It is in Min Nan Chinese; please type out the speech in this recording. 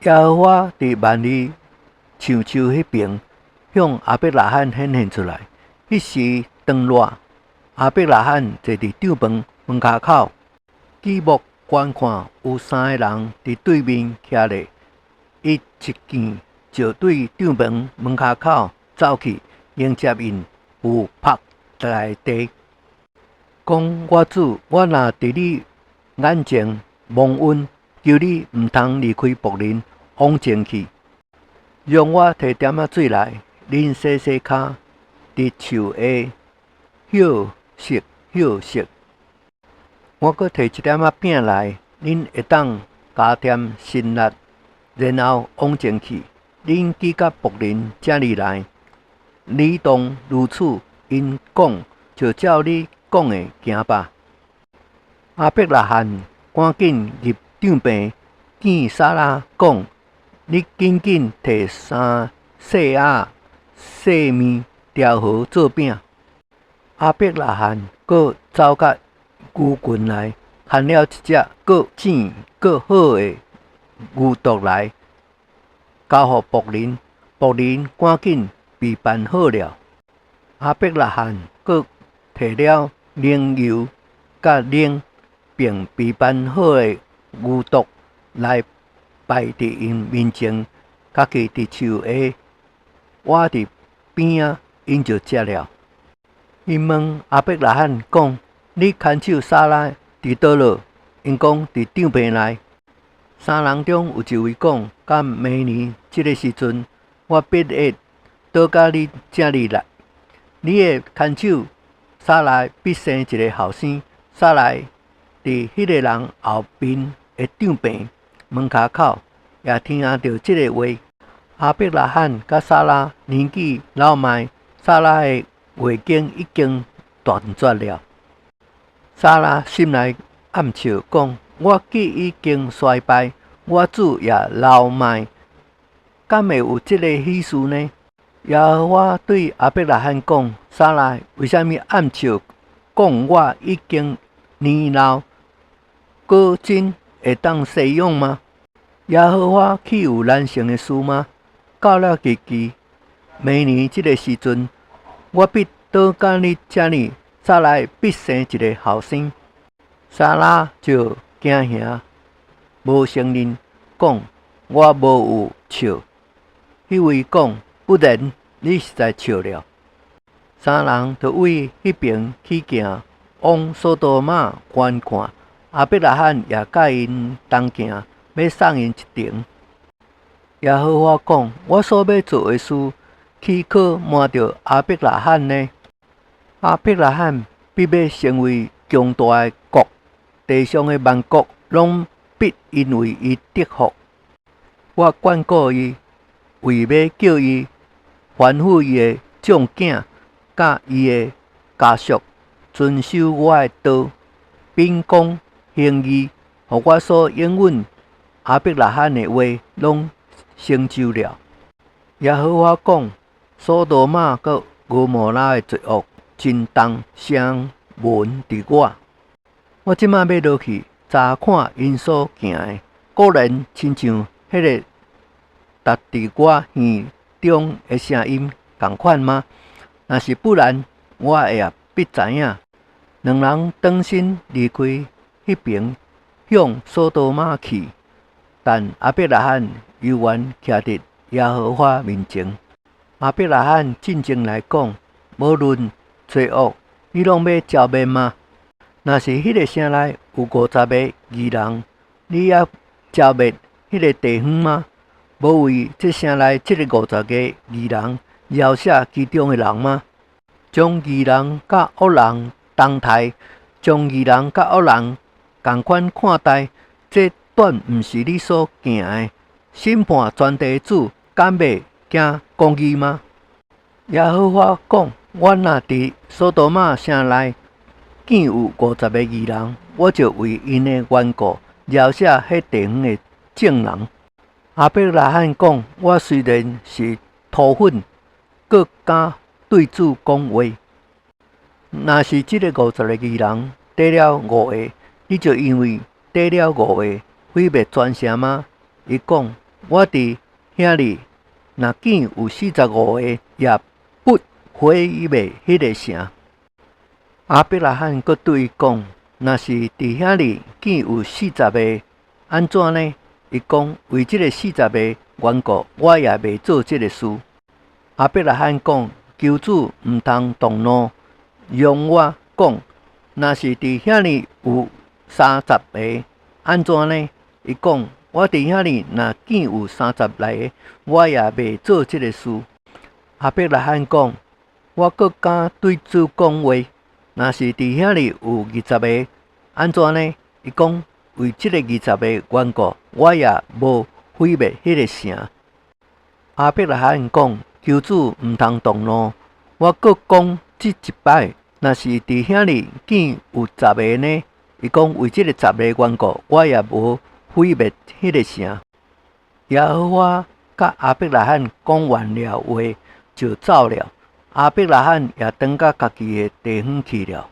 耶和華佇幔利橡樹彼爿向亞伯拉罕顯現出來。彼時當熱，亞伯拉罕坐佇帳棚門跤口，舉目觀看，有三个人佇對面徛咧。伊一見就對帳棚門跤口走去迎接𪜶，俯伏在地，講：我主，我若佇你眼前蒙恩，求你毋通離開僕人往前去，容我提點仔水來，恁洗洗跤，佇樹下歇息歇息。我閣提一點仔餅來，恁會當加添心力，然後往前去。恁既佮僕人遮爾來，理當如此。𪜶講，就照你講的行吧。亞伯拉罕趕緊入帳棚，見撒拉講：你緊緊提三細仔細麵調和做餅。亞伯拉罕閣走到牛群內，牽了一隻閣糋閣好的牛犢來，交予僕人，僕人趕緊備辦好了。亞伯拉罕閣提了奶油佮奶，並備辦好的牛犢來擺佇𪜶面前，家己佇樹下倚佇邊仔，𪜶就食了。𪜶問亞伯拉罕講：你牽手撒拉佇佗落？𪜶講佇帳棚內。三人中有一位講：到明年這个時陣，我必會倒佮你遮裡來。你的牽手撒拉必生一个後生。撒拉佇彼个人後面的帳棚門跤口，也聽著這个話。亞伯拉罕佮撒拉年紀老邁，撒拉的月經已經斷絕了。撒拉心內暗笑，講：我既已經衰敗，我主也老邁，敢會有這个喜事呢？耶和華對亞伯拉罕講：撒拉為啥物暗笑，講我已經年老，果真會當生養嗎？耶和華豈有難成的事嗎？到了日期，明年這个時陣，我必倒佮你遮裡，撒拉必生一个後生。撒拉就驚嚇，無承認，講我無有笑。彼位講不然，你實在笑了。三人就對彼爿起行，往所多瑪觀看。亞伯拉罕也佮𪜶同行，欲送𪜶一程。耶和華講：我所欲做的事，豈可瞞著亞伯拉罕呢？亞伯拉罕必欲成為強大的國，地上的萬國攏必因為伊得福。我眷顧伊，為欲叫伊吩咐伊的眾囝佮伊的家屬遵守我的道，秉公行義，予我所應允亞伯拉罕的話攏成就了。耶和華講：所多瑪佮蛾摩拉的罪惡真重，聲聞佇我。我這馬欲落去查看𪜶所行的，果然親像彼个達佇我耳中的聲音仝款嗎？若是不然，我也必知影。兩人轉身離開彼爿，向所多瑪去。但亞伯拉罕猶原徛佇耶和華面前。亞伯拉罕進前來講：無論濟惡，你攏欲剿滅嗎？若是彼个城內有50個義人，你猶剿滅彼个地方嗎？無為這城內這个50個義人饒赦其中的人嗎？將義人佮惡人同刣，將義人佮惡人仝款看待，這斷毋是你所行的。審判全地的主，敢袂驚公義嗎？耶和華講：我若佇所多瑪城內見有50個義人，我就為𪜶的緣故饒赦彼地方的眾人。亞伯拉罕講：我雖然是塗粉，閣敢對主講話。若是這个50個義人綴了五个，你就因為綴了五個，毀滅全城嗎？伊講我佇遐裡若見有45個，也不毀滅彼个城。亞伯拉罕閣對伊講：若是佇遐裡見有四十个，按怎呢？伊講：為這个四十个緣故，我也袂做這个事。亞伯拉罕講：求主毋通動怒，容我講，若是佇遐裡有30個，按怎呢？伊講：我佇遐裡若見有30來个，我也袂做這个事。亞伯拉罕講：我閣敢對主講話，若是佇遐裡有20個，按怎呢？伊講：為這个20個緣故，我也無毀滅彼个城。亞伯拉罕講：求主毋通動怒，我閣講這一擺，若是佇遐裡見有十个呢？伊講：為這个十个緣故，我也無毀滅彼个城。耶和華佮亞伯拉罕講完了話，就走了。亞伯拉罕也轉到家己的地方去了。